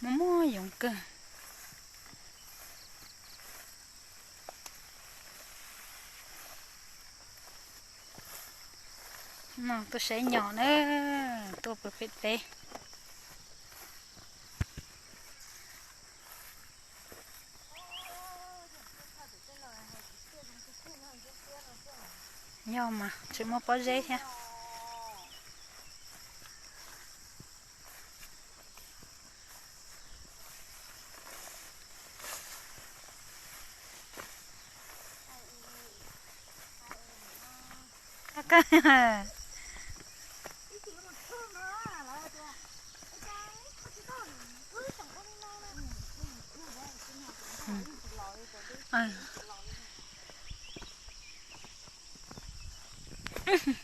Muaj muaj yoov kawg. No tuaj saib nyom na, tuaj pem pem teb. Yog mas tsis muaj pob zeb thiab.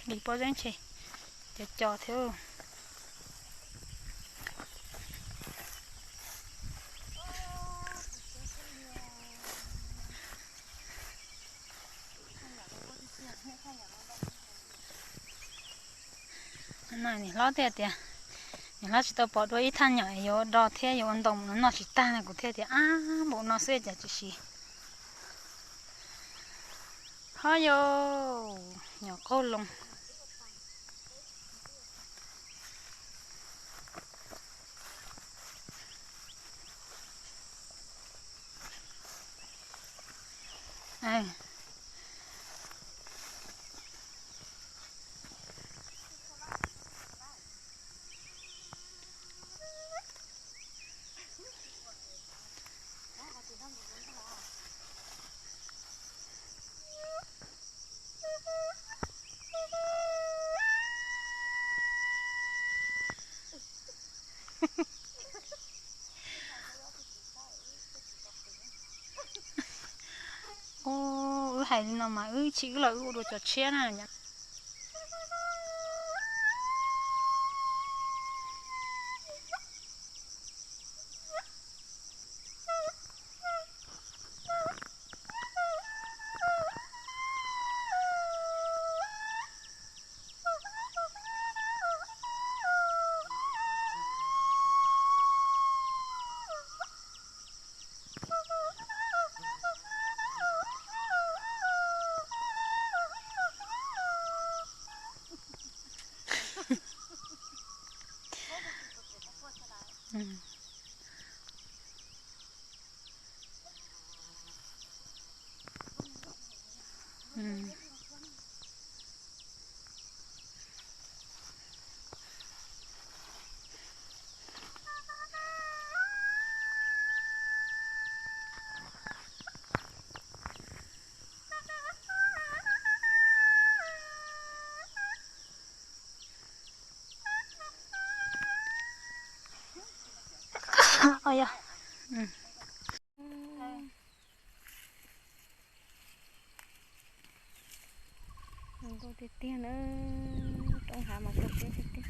Li pob zeb ntshe cov co thiab. Niam hlob thiaj tias, niam hlob tsis tau pom dua ib thaj nyom es yuav ua do thiab yuav ua ntoo no noj tsis tag no, kuv thiaj tias ab npaum no xwb cas tsis siv. Ho yos, nyom qaug loo. Wb hais li no mas wb tsis wb los wb ua dua cov tshiab na. Zoo nkauj tiag tiag na, roob hav mas kawg siab tiag tiag.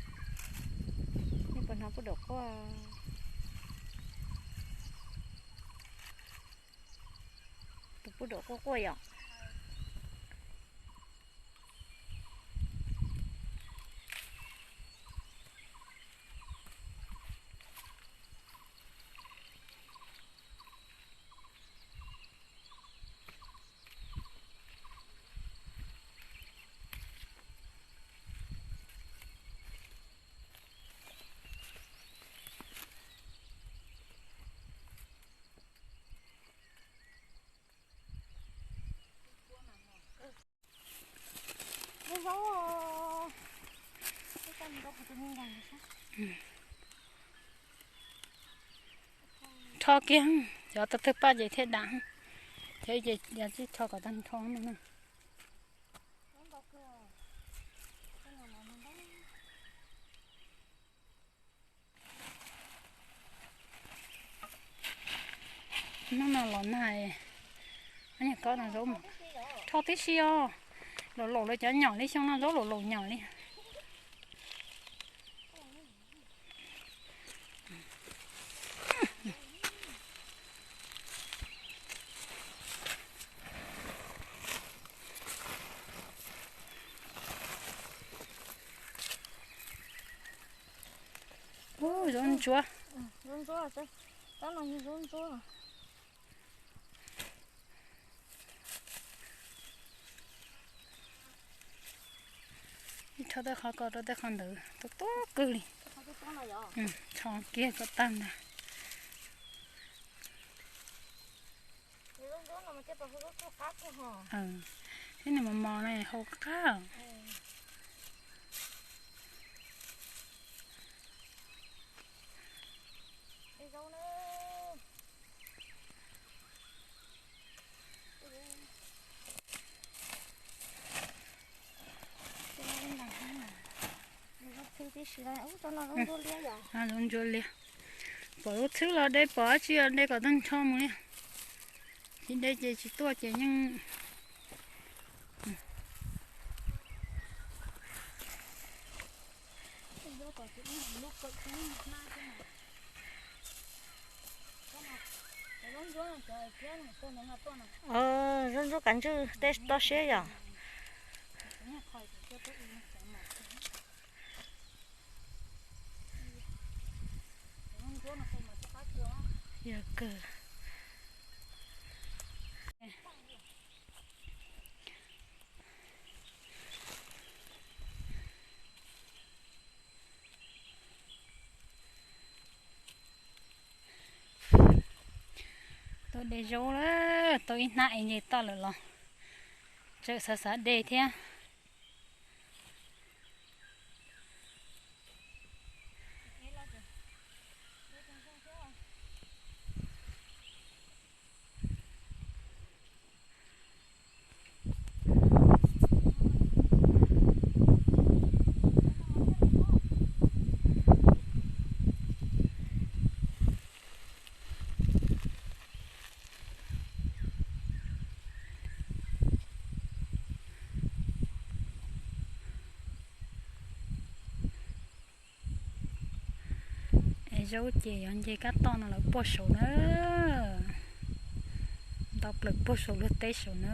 Nej puas hnov pub daum quaj? Tus pub daum quaj quaj yom. Rho kiag, cov tawg tawg paj ces thiaj dam. Cov ces yog tsis rho kom tag nrho no na. Hnub no los nag, nyuag kob no zaub mus rho tib si os. Laus laus lawv cov nyom li xyoo no zaub laus laus nyom li. Ub, zaub ntsuab. Ib txhob tej qhov ko rau tej qhov ntawd tuab tuab kawg li. Txhob kiag kom tag ntag. Thiab nws mos mos no hau qab. Zaub ntsuab liab. Pom zaub ntsuab liab. Pom zaub txhwb los de, pom dab tsi los de kom tag nrho mus li. Tsis de ces tsis tuaj ces yeej. Zaub ntsuab kav ntswj tej toj siab yom. Yog kawg. Tuaj de zaub lawm, tau ib hnab es nce toj lawm los tseem xav xav de thiab. Es zaub ces yuav nce kab toj no lawv puag saud na. Nto plaws puag saum luag teb saud na.